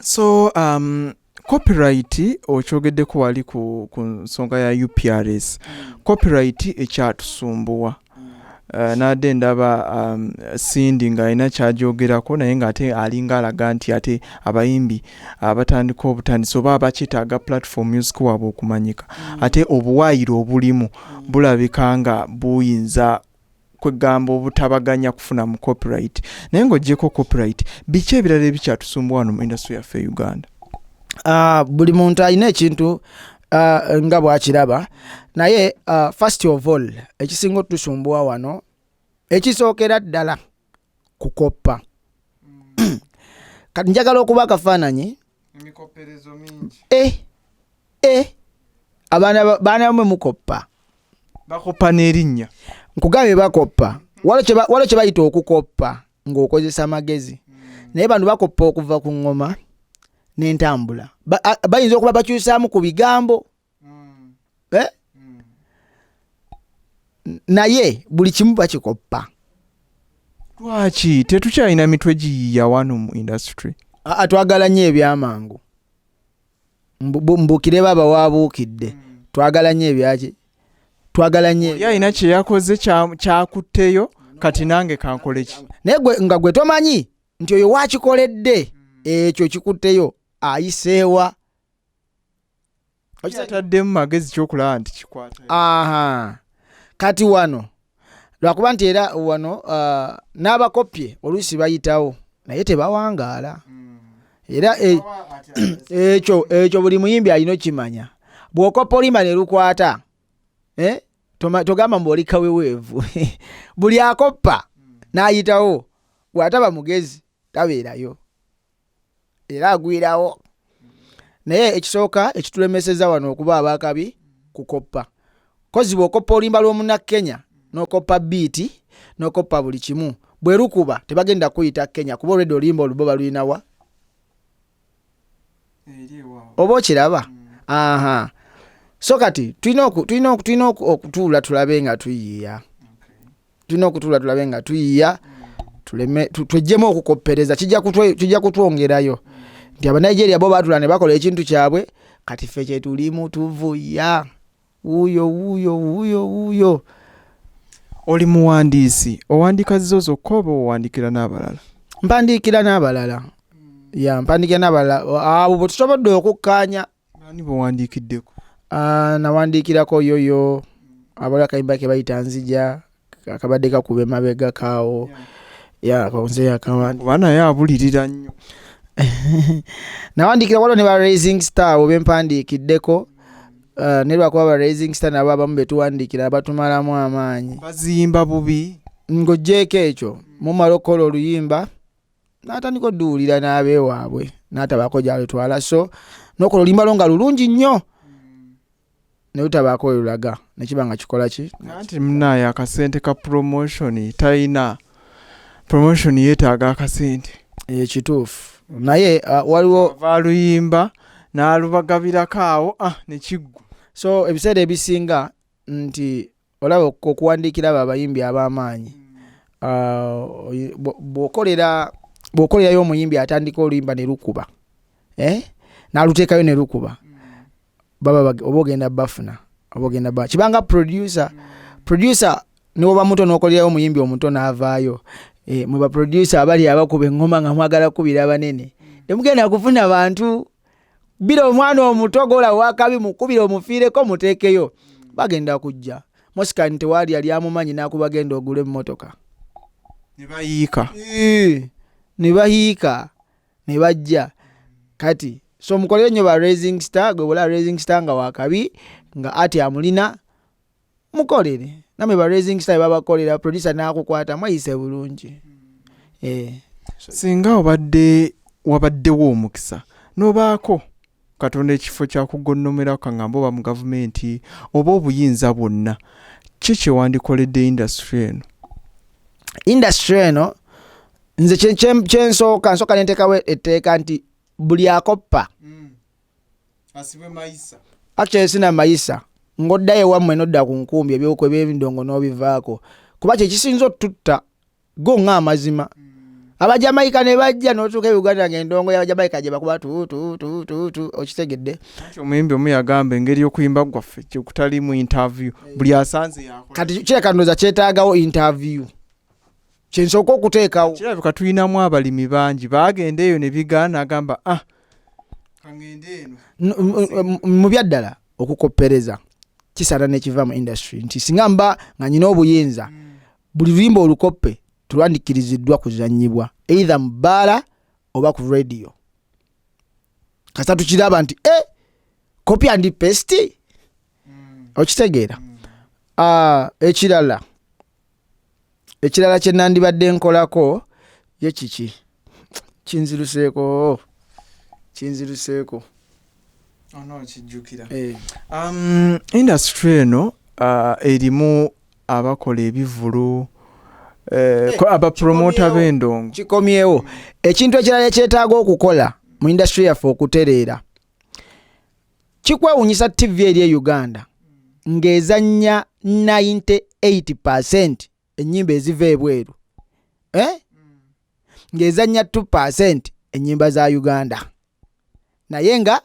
So copyright okyogeddeko wali ku nsonga ya UPRS. Copyright ekyatusumbuwa. Nadde ndaba Cindy ng'alina kyagyogerako, naye ng'ate alinga alaga nti ate abayimbi abatandika obutandisi oba abakyetaaga platform music waabwe okumanyika, ate obuwaayiro obulimu bulabika nga buyinza kwegamba obutabaganya kufuna mu copyright. Naye ng'oggyeko copyright, biki ebirala ebikyatusumbuwa wano mu industry yaffe e Uganda? Buli muntu alina ekintu nga bwakiraba, naye first of all, ekisinga otusumbuwa wano, ekisookera ddala, kukoppa. Kati njagala okuba akafaananyi. Emikoperezo mingi. E, e, abaana baana bamwe mukoppa. Bakoppa n'erinnya. Nkugambye bakoppa. Waliwo kye bayita okukoppa ng'okozesa amagezi, naye bano bakoppa okuva ku ŋŋoma n'entambula. Bayinza okuba bakyusaamu ku bigambo, eh? Naye buli kimu bakikoppa. Lwaki tetukyalina mitwe giyiiya wano mu industry? Aa, twagala nnyo ebyamangu. Mbuukire baaba waabuukidde. Twagala nnyo ebyaki, twagala nnyo. Oli alina kye yakoze kyakutteyo, kati nange kankole ki? Naye gwe nga gwe tomanyi nti oyo wakikoledde ekyo kikutteyo ayiseewa. Ataddemu magezi kyokulaba nti kikwata. Aha, kati wano lwakuba nti era wano n'abakopye oluusi bayitawo naye tebawangaala. Era ekyo buli muyimbi alina okimanya. Bw'okopa oluyimba ne lukwata, eh? Togamba mbu oli kaweweevu. Buli akoppa n'ayitawo, bw'ataba mugezi tabeerayo era agwirawo. Naye ekisooka ekitulemeseza wano okuba abakabi, kukoppa. Kozi bw'okoppa oluyimba lw'omunnakenya n'okoppa beat n'okoppa buli kimu, bwe lukuba tebagenda kuyita Kenya, kuba olwedde oluyimba olubo balulinawa oba okiraba. Aha, so kati tulina okutuula tulabe nga tuyiiya. Tulina okutuula tulabe nga tuyiiya, tuleme tweggyemu okukoppereza. Kijja kutwongerayo nti Abanigeria bo baatula ne bakola ekintu kyabwe, kati ffe kyetulimu tuvuya wuuyo wuuyo wuuyo wuuyo. Oli muwandiisi, owandiika zizo zokka oba owandiikira n'abalala? Mpandiikira n'abalala, ya, mpandiikira n'abalala abo bwe tusobodde okukkaanya. Ani bwewandiikiddeko? Ah, nawandiikirako yoyo abali akayimba ke bayita "Nzija", akabadde kakuba emabega kaawo, ya, nze yakawandi. Kuba naye abulirira nnyo. Nawandiikira, waliwo ne ba Rising Star abo bempandiikiddeko. Naye lwakuba ba Rising Star nabo abamu betuwandiikira batumalamu amaanyi. Baziyimba bubi. Ng'oggyeeko ekyo, mumala okukola oluyimba n'atandika odduwulira n'abeewaabwe n'atabaako gyalutwala. So n'okola oluyimba lwo nga lulungi nnyo ne lutabaako we lulaga, nekiba nga kikola ki? Anti munaye akasente ka promotion talina. Promotion yeetaaga akasente. Ekituufu, naye waliwo ava aluyimba n'alubagabirako awo, ah, nekiggwa. So ebiseera ebisinga nti olaba okuwandiikira abo abayimbi ab'amaanyi, bw'okolerayo omuyimbi atandika oluyimba ne lukuba, eh? N'aluteekayo ne lukuba, baba oba ogenda bafuna oba ogenda ba kibanga producer niwoba muto n'okolerayo omuyimbi omuto n'avaayo, mwe ba producer abali abakuba eŋŋoma nga mwagala kukubira abanene, temugenda kufuna bantu. Bira omwana omuto gola wakabi, mukubire omufiireko, muteekeyo, bagenda kujja. Mosikani tewali yali amumanyi n'akuba "Genda ogule emmotoka". Ne bayiika. Ne bayiika ne bajja. Kati so mukolere nnyo ba Rising Star. Gwe bwolaba Rising Star nga wakabi nga ati amulina, mukolere. Namwe ba Rising Star babakolera, producer n'akukwata, mweyise bulungi. Singa obadde wabaddewo omukisa n'obaako Katonda ekifo kyakugonnomerako, kaŋŋambe oba mu gavumenti oba obuyinza bwonna, ki kye wandikoledde industry eno? Industry eno, nze kyensooka nsooka nenteekawo etteeka nti buli akoppa asibwe mayisa. Actually sina mayisa, ng'oddayo ewammwe n'odda ku nkumbi, ebyoko eby'ebindongo n'obivaako, kuba kyekisinza otutta go ng'amazima. Abajamaika ne bajja n'otuuka e Uganda ng'endongo y'Abajamaika gye bakuba tu tu tu tu tu, okitegedde? Anti omuyimbi omu yagamba engeri y'okuyimba gwaffe kyekutalimu interview, buli asanze yakola. Kati kireka ndowooza kyetaagawo interview, kyensooka okuteekawo. Kirabika tulinamu abalimi bangi baagenda eyo ne bigaana, agamba ah, kangende eno. Mu byaddala okukoppereza kisaana nekiva mu industry, nti singa mba nga nyina obuyinza, buli luyimba olukoppe tulwandikiriziddwa kuzannyibwa either mu bbaala oba ku radio. Kasita tukiraba nti copy and paste, okitegeera? Ah, ekirala kye nandibadde nkolako ye kiki? Kinziruseeko. Onookijjukira. Eh. Industry eno erimu abakola ebivulu, abapromota Kikomyewo. b'endongo. Kikomyewo. Ekintu ekirala ekyetaaga okukola mu industry yaffe okutereera, kikwewunyisa TV eri e Uganda ng'ezannya 98% ennyimba eziva ebweru, eh? Ng'ezannya 2% ennyimba za Uganda, naye nga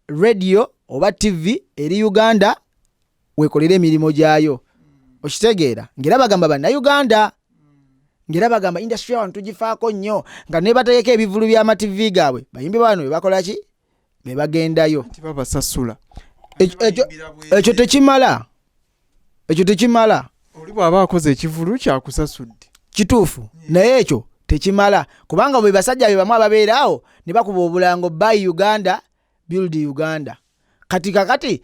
radio oba TV eri Uganda wekolera emirimu gyayo, okitegeera? Ng'era bagamba Bannayuganda, ng'era bagamba industry wano tugifaako nnyo, nga ne bategeka ebivulu by'ama TV gaabwe, bayimbi bano be bakola ki, be bagendayo. Nti babasasula. Ekyo tekimala. Oli bw'aba akoze ekivulu kyakusasudde. Kituufu, naye ekyo tekimala, kubanga bwe basajja be bamu ababeera awo ne bakuba obulango "Buy Uganda, build Uganda". Kati kakati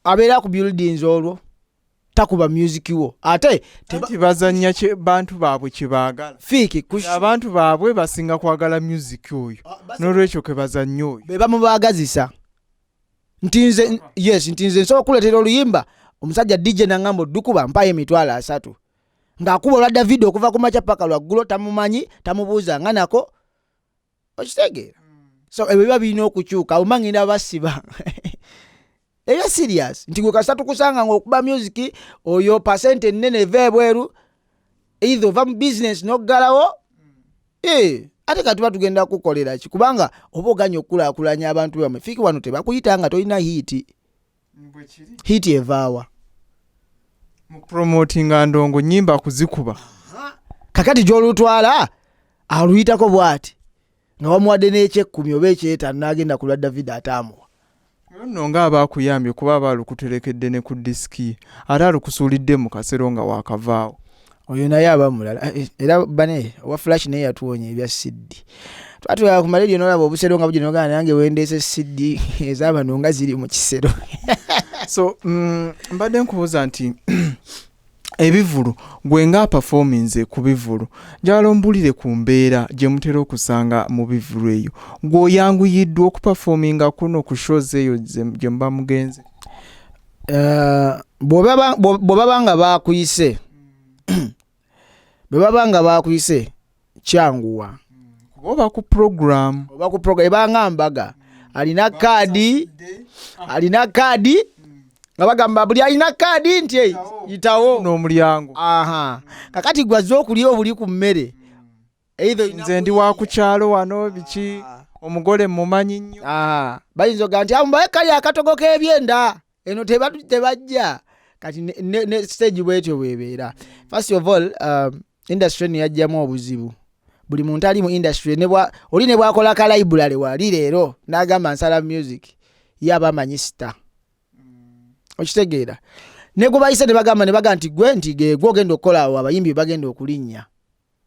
abeera ku buildings, olwo takuba music wo ate Anti bazannya bantu baabwe kye baagala. Fiiki. Abantu baabwe basinga kwagala music oyo, n'olwekyo ke bazannya oyo. Be bamubaagazisa nti nze, yes, nti nze nsobola okuleetera oluyimba omusajja DJ nangamba oddukuba mpayo 300,000, ng'akuba olwa David okuva ku makya paka lwaggulo, tamumanyi, tamubuuza nga nako, okitegeera? So ebyo biba birina okukyuka. Abo ngenda basiba ebya serious, nti gwe kasita tukusanga ng'okuba music oyo percent ennene eva ebweru, either ova mu business n'oggalawo. Eh, ate kati tuba tugenda kukolera ki? Kubanga oba oganya okukulaakulanya abantu bamwe. Fiiki wano tebakuyita nga tolina hit. Hit evaawa? Mu promotinga ndongo, nyimba kuzikuba. Kakati gy'olutwala aluyitako bw'ati nga wamuwadde n'ekyekkumi oba ekyetaano, n'agenda ku lwa David ataamuwa. Oyo nno ng'aba akuyambye, kuba aba alukuterekedde ne ku disiki ye, ate alukusuulidde mu kasero nga waakavaawo. Oyo naye aba mulala. Era bane owa flash naye yatuwonya ebya CD. Twatulaba ku maradio nolaba obusero nga bugino, nogamba nange wendeese CD ez'abano nga ziri mu kisero. So mbadde nkubuuza nti ebivulu, gwe nga aperforminze ku bivulu, njagala ombulire ku mbeera gye mutera okusanga mu bivulu eyo. Gwe oyanguyiddwa okuperforminga kuno ku shows eyo gye muba mugenze? Bwe baba nga bakuyise, bwe baba nga bakuyise, kyanguwa. Kuba oba ku program. Oba ku program ebanga mbaga, alina kaadi nga bagamba buli alina kaadi nti "Ei, yitawo." N'omulyango. Aha, kakati gwazze okulya obuli ku mmere. Either olina Nze ndi wa ku kyalo wano, biki, omugole mumanyi nnyo. Aha, bayinza okugaa nti amubaye kali akatogo k'ebyenda eno tebajja. Kati ne stage bwetyo bwebeera. First of all, industry eno yajjamu obuzibu. Buli muntu ali mu industry oli ne bwakola ka library wali leero n'agamba nsala music, ye aba amanyi star, okitegeera? Ne gwe bayise ne bagamba ne bagamba nti gwe, nti ge gwe ogenda okukola awo abayimbi bagenda okulinnya,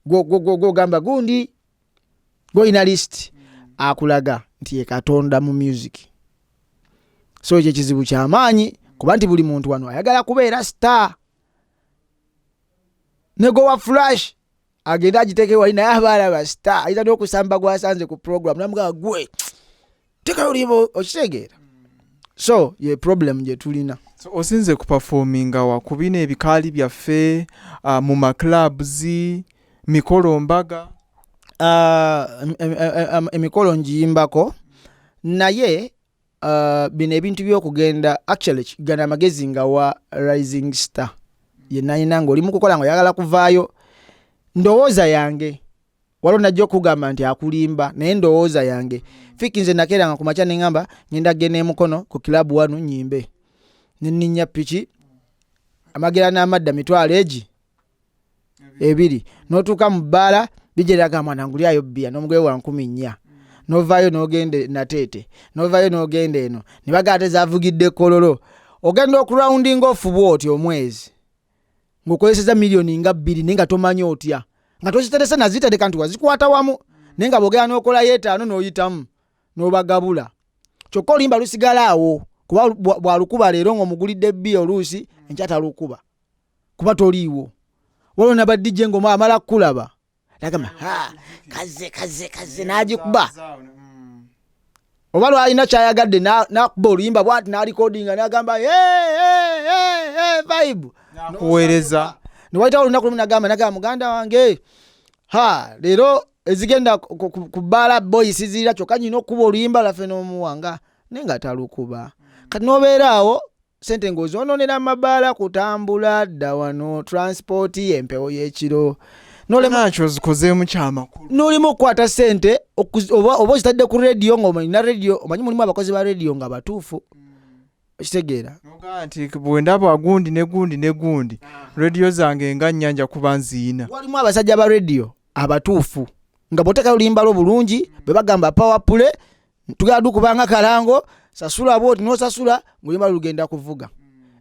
gwogamba gundi gwolina list, akulaga nti ye Katonda mu music. So ekyo ekizibu kyamaanyi, kuba nti buli muntu wano ayagala kubeera star. Ne gowa flash agende agiteeke wali, naye aba alaba star, ayinza n'okusamba gwasanze ku program namugamba gwe tekayo oluyimba, okitegeera? So ye problem gye tulina. So osinze kuperforminga wa ku bino ebikaali byaffe, mu maclubs, mikolo, mbaga? Ah, emikolo ngiyimbako, naye bino ebintu by'okugenda, actually gana amagezi nga wa rising star yenayina ngaoli mukukola nga oyagala kuvaayo, ndowooza yange. Waliwo najja okugamba nti akulimba, naye ndowooza yange. Fiki nze nakeeranga ku makya ne ŋŋamba ngenda genda emukono ku club wanu nnyimbe. Ne nninnya piki amagera n'amadda mitwalo egi ebiri. N'otuuka mu bbaala bijja agamba mwana ngulyayo bbiya n'omugoye wa 4,000. N'ovaayo n'ogenda e Nateete, n'ovaayo n'ogenda eno. Ne bagamba ate zaavugidde Kololo. Ogenda okurawundinga off bw'oti omwezi ng'okozesezza miliyoni nga bbiri naye nga tomanyi otya. Nga toziterese nazitereka nti wazikwata wamu naye nga bw'ogenda n'okolayo etaano n'oyitamu n'obagabula. Kyokka oluyimba lusigala awo kuba bw'alukuba leero ng'omugulidde bbiya oluusi enkya talukuba kuba toliiwo. Waliwo n'aba DJ ng'omu amala kukulaba n'agamba ha kazze kazze kazze n'agikuba. Oba lwalina ky'ayagadde n'akuba oluyimba bw'ati n'alikodinga n'agamba hey, hey, hey, hey, vibe. N'akuweereza. Ne wayitawo olunaku lumu n'agamba muganda wange ha leero ezigenda ku bbaala boyi sizirira kyokka nnyina okukuba oluyimba lwaffe n'omuwanga naye nga talukuba. Kati n'obeera awo sente ng'ozoonoonera amabaala kutambula dda wano transport empewo y'ekiro. Nakyo ozikozeemu kyamakulu. N'olimu okukwata sente oba ozitadde ku radio ng'olina radio, omanyi mulimu abakozi ba radio nga batuufu. Okitegeera? N'ogamba nti bwe ndaba gundi ne gundi ne gundi, radio zange nga nnya kuba nziina. Walimu abasajja ba radio abatuufu nga bw'oteekayo oluyimba lwo bulungi bwe bagamba power play tugenda dukubanga kalango sasula bw'oti n'osasula ng'oluyimba lugenda kuvuga.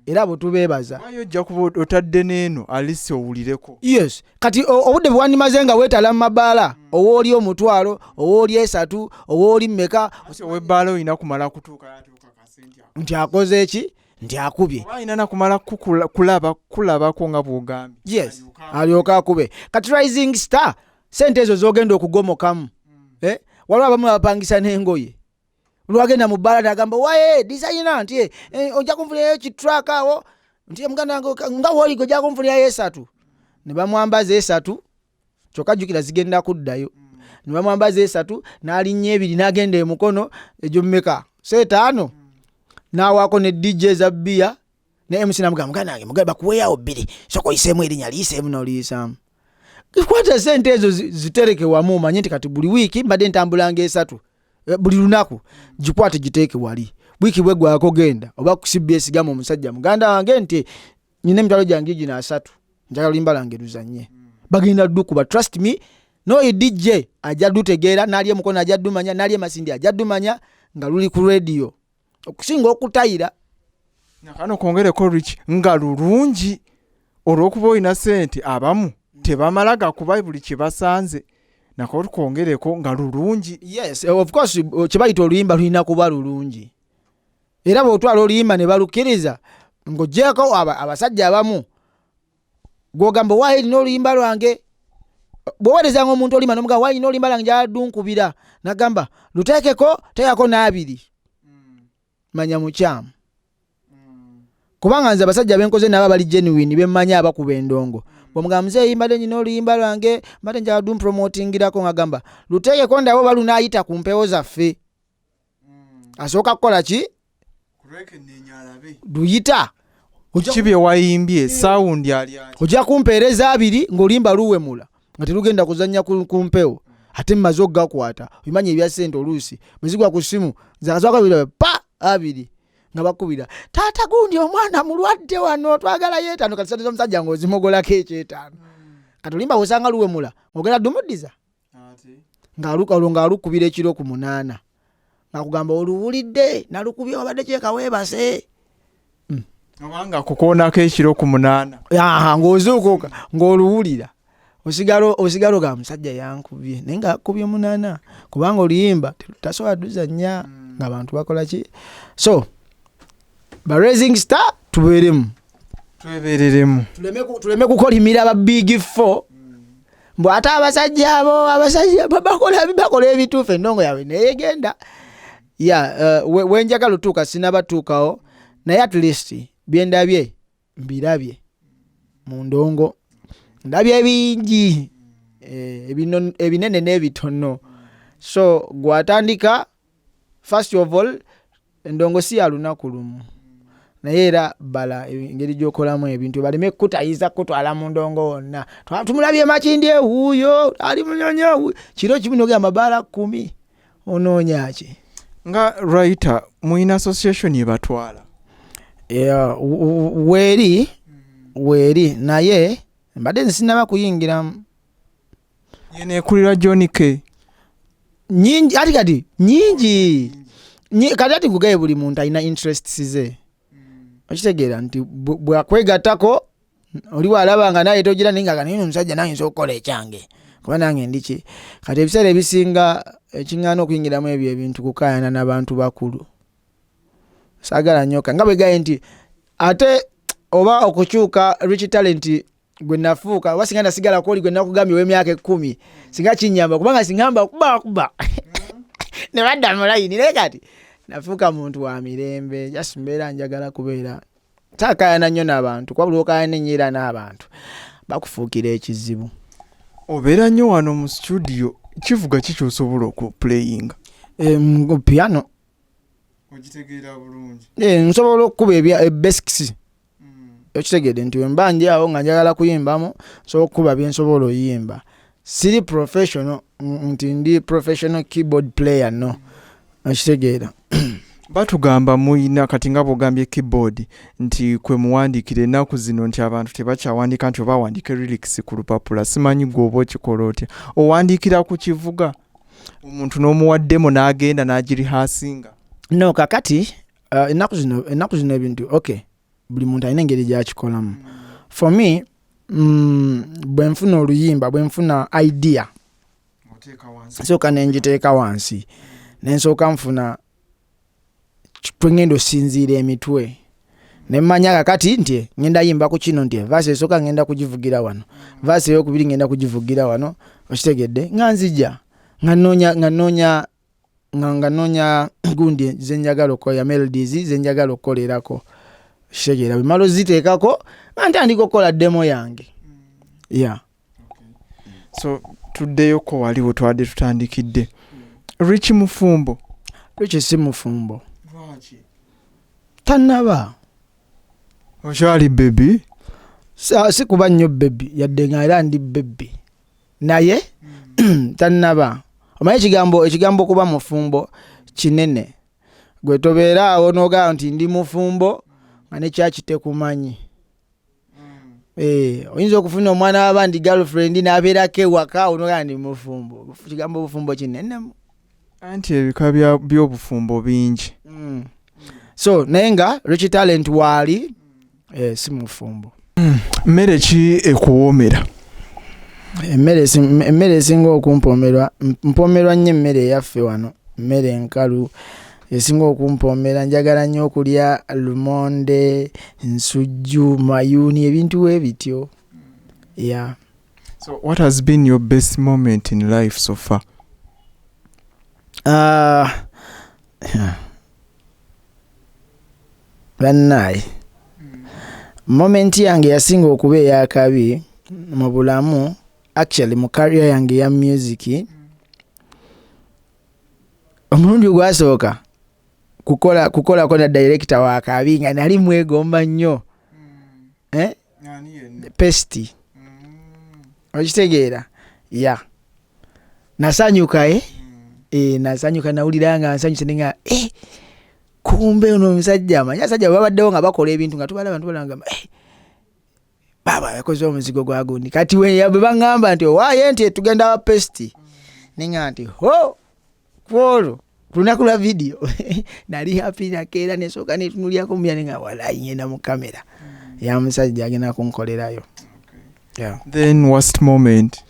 Era abo tubeebaza. Wayo ojja kuba otadde n'eno alisi owulireko. Yes, kati obudde bwe wandimaze nga weetala mu mabaala owooli omutwalo, owooli esatu, owooli mmeka. Ow'ebbaala olina kumala kutuuka yatuuka kasente ako. Nti akoze ki? Nti akubye. Oba alina na kumala kulabako nga bw'ogambye. Yes, alyoke akube. Kati Rising Star sente ezo z'ogenda okugomokamu. Waliwo abamu abapangisa n'engoye. Lwagenda mu bbaala n'agamba waye designer nti ojja kunfunirayo ki-truck awo nti muganda wange nga w'oli ojja kunfunirayo esatu. Ne bamwambaza esatu kyokka jjukira zigenda kuddayo. Ne bamwambaza esatu n'alinnya ebiri n'agenda e Mukono egyo mmeka? Seetaano. N'awaako ne DJ eza bbiya ne MC n'amugamba muganda wange muganda bakuweeyo bbiri sooka oyiseemu erinnya liyiseemu n'oliyisaamu. Kwata sente ezo zitereke wamu omanye nti kati buli wiiki mbadde ntambulanga esatu. Buli lunaku gikwate giteeke wali. Wiiki bw'eggwako genda oba ku CBS gamba omusajja muganda wange nti nina emitwalo gyange gino asatu njagala oluyimba lwange luzannye. Bagenda ddukuba, trust me, n'oyo DJ ajja dutegeera, n'ali e Mukono ajja dumanya, n'ali e Masindi ajja dumanya nga luli ku radio okusinga okutayira. Nakano kwongereko Rich nga lulungi olw'okuba olina ssente abamu tebamala gakuba buli kye basanze. Nako tukwongereko nga lulungi. Yes, of course kye bayita oluyimba lulina kuba lulungi. Era bw'otwala oluyimba ne balukkiriza ng'oggyeko abasajja abamu gw'ogamba waayo nina oluyimba lwange. Bw'oweerezanga omuntu oluyimba n'omugamba waayo nina oluyimba lwange njagala dunkubira, n'agamba luteekeko teekako n'abiri. Manya mukyamu. Kubanga nze abasajja benkoze nabo abali genuine bemmanyi abakuba endongo. Bw'omugamba muzeeyi mbadde nina oluyimba lwange mbadde njagala dumpromotingirako ng'agamba luteekeko ndabe oba lunaayita ku mpewo zaffe. Asooka kukola ki? Luyita. Ki bye wayimbye sound ali ati. Ojja kumpeereza abiri ng'oluyimba luwemula nga terugenda kuzannya ku mpewo ate mmaze okugakwata. Obimanyi ebya ssente oluusi bwe zigwa ku ssimu nze akasooka kabiri pa abiri nga bakubira taata gundi omwana mulwadde wano twagala yeetaano kati ssente z'omusajja ng'ozimogolako ekyetaano. Kati oluyimba bw'osanga luwemula ng'ogenda dumuddiza olwo ng'alukubira ekiro ku munaana ng'akugamba oluwulidde nalukubye wabadde kyeka weebase. Obanga akukoonako ekiro ku munaana. Aha, ng'ozuukuka ng'oluwulira osigala ogamba musajja yankubye naye ng'akubye munaana kubanga oluyimba tasobola duzannya ng'abantu bakola ki. So ba Rising Star tubeeremu. Twebeereremu. Tuleme kukolimira ba Big Four. Mbu ate abasajja abo abasajja bakola ebituufu endongo yaabwe neegenda. Yeah, wenjagala otuuka sinnabatuukawo naye at least bye ndabye mbirabye mu ndongo. Ndabye bingi ebinene n'ebitono. So gw'atandika first of all endongo si ya lunaku lumu. Naye era bala engeri gy'okolamu ebintu baleme kukutayiza kukutwala mu ndongo wonna. Tumulabye Makindye ewuuyo ali Munyonyo ewuuyo, kiro kimu nogenda mabaala 10, onoonya ki? Nga writer muyina association ebatwala? Yeah, weeri weeri, naye mbadde nze sinnaba kuyingiramu. Yeno ekulira John K. Nyingi, ati kati nyingi. Kati ati nkugaye buli muntu alina interests ze. Okitegeera nti bwakwegattako oli bw'alaba nga naye togira naye nga naye omusajja nange nsobola okukola ekyange kuba nange ndi ki. Kati ebiseera ebisinga ekiŋŋaana okuyingiramu ebyo ebintu kukaayana n'abantu bakulu. Saagala nnyo nga bwe gaye nti ate oba okukyuka Rich Talent gwe nafuuka, oba singa nasigala kwoli gwe nakugambye ow'emyaka 10, singa kinnyamba kubanga singamba kuba kuba ne badda mu layini. Naye kati nafuuka muntu wa mirembe, just mbeera njagala kubeera saakaayana nnyo n'abantu, kuba buli lw'okaayana ennyo era n'abantu bakufuukira ekizibu. Obeera nnyo wano mu studio, kivuga ki ky'osobola okuplayinga? Piano. Ogitegeera bulungi? Nsobola okukuba ebya basics. Okitegedde nti wemba ndi awo nga njagala kuyimbamu, nsobola okukuba bye nsobola oyimba. Siri professional nti ndi professional keyboard player, no. Okitegeera? Batugamba muyina kati nga bw'ogambye keyboard nti kwe muwandiikira ennaku zino, nti abantu tebakyawandiika nti oba awandiike lyrics ku lupapula. Simanyi gwe oba okikola otya, owandiikira ku kivuga omuntu n'omuwa demo n'agenda n'agirehearsinga? No, kakati ennaku zino ebintu, okay, buli muntu alina engeri gyakikolamu. For me, bwe nfuna oluyimba, bwe nfuna idea, nsooka nengiteeka wansi, nensooka nfuna twengenda osinziira emitwe, nemmanya kakati nti ngenda yimba ku kino, nti verse esooka ngenda kugivugira wano, verse eyokubiri ngenda kugivugira wano. Okitegedde? Nga nzija nga nnoonya gundi zenjagala okukolera, melodies zenjagala okukolerako. Kitegeera? Bwemala oziteekako nga ntandika okukola demo yange, yeah. So tuddeyoko wali we twadde tutandikidde. Rich mufumbo? Rich si mufumbo, tannaba. Okyali baby? Si kuba nnyo baby, yadde nga era ndi baby, naye tannaba. Omanyi ekigambo kuba mufumbo kinene. Gwe tobeera awo n'ogamba nti ndi mufumbo nga nekyaki tekumanyi. Oyinza okufuna omwana w'abandi girlfriend n'abeerako ewaka awo n'ogamba ndi mufumbo. Kigambo obufumbo kinenemu. Anti ebika by'obufumbo bingi. So naye nga Rich Talent waali, si mufumbo. Mmere ki ekuwoomera? Emmere esinga okumpoomerwa, mpoomerwa nnyo emmere eyaffe wano, mmere enkalu esinga okumpomera. Njagala nnyo okulya lumonde, nsujju, mayuuni, ebintu we bityo, yeah. So what has been your best moment in life so far? Bannaaye, moment yange yasinga okuba eyakabi mu bulamu, actually mu career yange eya music, omulundi ogwasooka kukolako na director wakabi nga nali mwegomba nnyo, eh? Pesti, okitegeera? Ya, nasanyuka, eh? Nasanyuka, nawulira nga nsanyuse nenga kumbe ono omusajja amanyi. Abasajja bwe babaddewo nga bakola ebintu nga tubalaba, tubalaba nga baaba yakoze omuzigo gwa gundi. Kati bwe baŋŋamba nti owaaye nti tugenda wa Pesti, neŋŋamba nti ho kwolwo ku lunaku lwa vidiyo nali happy. Nakeera nesooka netunulyako mumya nenga walayi ngenda mu kamera ya musajja agenda kunkolerayo, yeah. Then worst moment?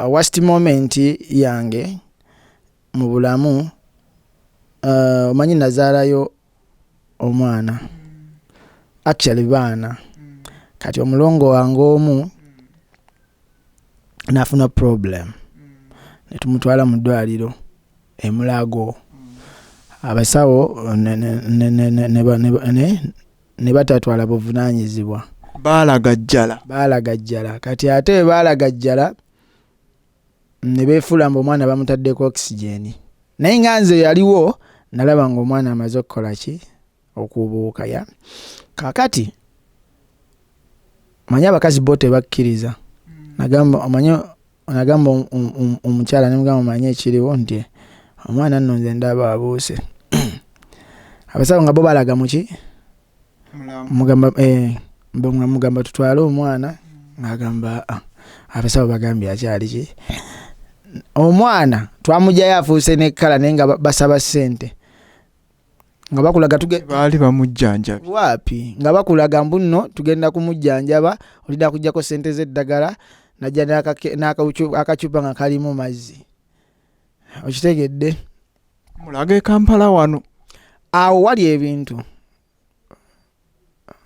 Worst moment yange mu bulamu, omanyi nazaalayo omwana, actually baana. Kati omulongo wange omu nafuna problem netumutwala mu ddwaliro emulago, abasawo ne batatwala buvunaanyizibwa. Baalagajjala? Baalagajjala. Kati ate bwe baalagajjala ne beefuula mbu omwana bamutaddeko oxygen, naye nga nze yaliwo nalaba nga omwana amaze okukola ki. Okubuuka ya kakati manyi abakazi bo tebakkiriza. Nagamba omanyi, nagamba omukyala nemugamba, omanyi ekiriwo nti omwana nno nze ndaba abuuse, abasawo nga bo balaga muki mugamba mugamba tutwale omwana, ng'agamba, "Ah, abasawo bagambye akyali ki." Omwana twamugjayo afuuse ne colour, naye nga basaba ssente nga bakulaga baali bamujjanjabi. Waapi, nga bakulaga mbu nno tugenda kumujjanjaba, olidda kujjako ssente z'eddagala, najja akacupa nga kalimu mazzi, okitegedde? Mulaga e Kampala wano. Awo wali ebintu,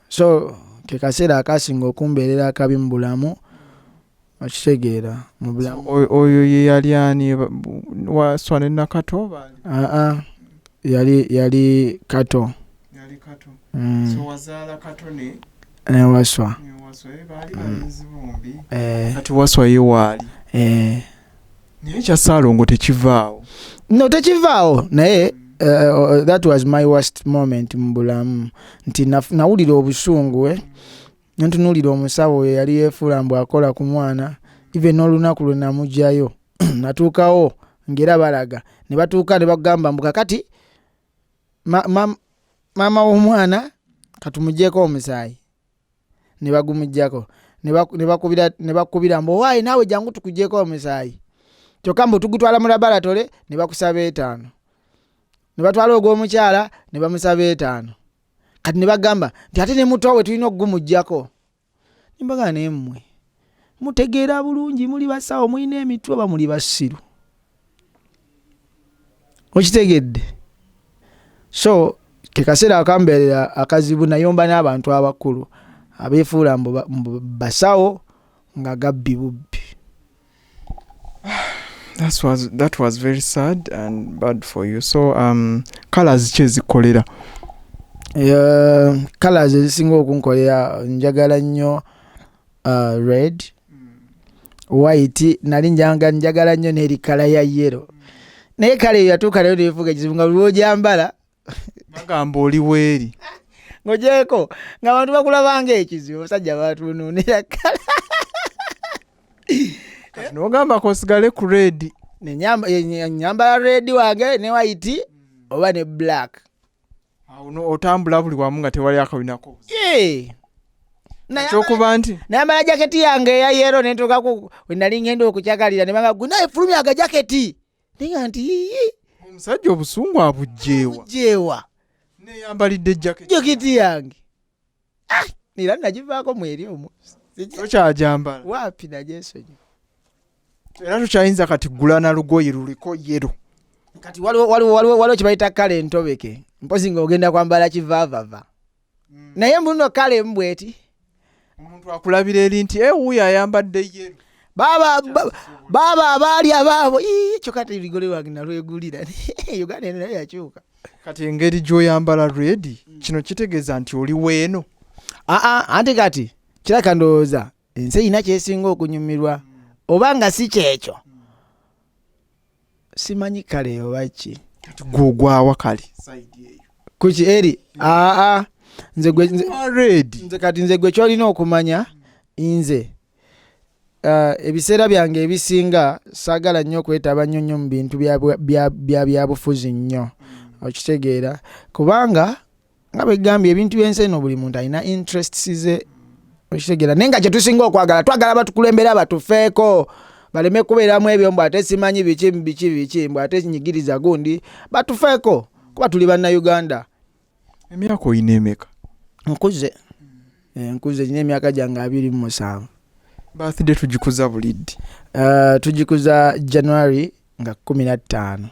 so ke kaseera akasinga okumbeerera akabi mu bulamu, okitegeera, mu bulamu. Oyo ye yali ani? Waswa ne Nakato baali? Aa, yali Kato. Yali Kato. So wazaala Kato ne Ne Waswa. Ne Waswa, baali balenzi bombi. Eh. Kati Waswa ye waali? Eh. Naye ekya Ssaalongo tekivaawo. No, tekivaawo, naye that was my worst moment mu bulamu, nti nawulira obusungu, nentunuulira omusawo oyo yali yeefuula mbu akola ku mwana. Even n'olunaku lwe namugjayo, natuukawo ng'era balaga ne batuuka ne bagamba mbu kakati maama w'omwana katumugyeko omusaayi, ne bagumugyako, ne bakubira mbu owaayi naawe jangu tukugyeko omusaayi, kyokka mbu tugutwala mu laboratory ne bakusaba 5, ne batwala ogw'omukyala ne bamusaba 5. Kati ne bagamba nti ate ne muto we tulina okugumugyako. Nembaga, naye mmwe mutegeera bulungi, muli basawo, mulina emitwe oba muli basiru? Okitegedde? So ke kaseera akambeerera akazibu. Nayomba n'abantu abakulu abeefuula mbu basawo nga gabbi bubbi. That was very sad and bad for you. So colors ki ezikolera? Colors ezisinga okunkolera, njagala nnyo red, white, nali njagala nnyo n'eri colour ya yellow, naye kale eyo yatuuka nayo nefuuka ekizibu nga lwojambala bagamba oli weeri. Ng'ogyeko ng'abantu bakulabanga ekizibu, abasajja batunuunira colour. Kati nogamba kosigale ku red. Nyambala red wange ne white oba ne black. Awo otambula buli wamu nga tewali akawinako. Yeah. Ekyokuba nti Nayambala jaketi yange eya yellow nentuukaku we nali ngenda okukyakalira ne banga, "Gwe naye fulumya agajaketi," ninga nti, "Yiyi." Omusajja obusungu abugjeewa? Jeewa. Neyambalidde jaketi. Jaketi yange. Ah, era nagivaako mweri omwo. Tokyajambala? Waapi, nagyesonyi. Era tokyayinza kati gula na lugoye luliko yellow? Kati waliwo kye bayita colour entobeke, mpozi ng'ogenda kwambala kivaavava, naye mbuno colour emu bweti. Omuntu akulabira eri nti ewuuyo ayambadde yellow. Baaba abaali abaabo. Ii, kyokka te ligole wange nalwegulira. Uganda eno nayo yakyuka. Kati engeri gy'oyambala red, kino kitegeeza nti oli weeno? Aa, anti kati kiraka ndowooza ensi erina kyesinga okunyumirwa, oba nga si kyekyo simanyi kale oba ki. Kati gwogwawa kale side eyo? Kuki eri? Aa, nze gwe Wa red. Nze kati nze gwe kyolina okumanya, nze ebiseera byange ebisinga saagala nnyo okwetaba nnyo nnyo mu bintu bya byabufuzi nnyo, okitegeera? Kubanga nga bwegambye, ebintu byensi eno buli muntu alina interests ze, okitegeera? Naye nga kyetusinga okwagala, twagala batukulembera batufeeko, baleme kubeeramu ebyo mbu ate simanyi biki biki biki, mbu ate nyigiriza gundi. Batufeeko kuba tuli Bannayuganda. Emyaka oyina emeka? Nkuze. Nkuze, nina emyaka gyange 27. Birthday tugikuza buliddi? Tugikuza January nga 15.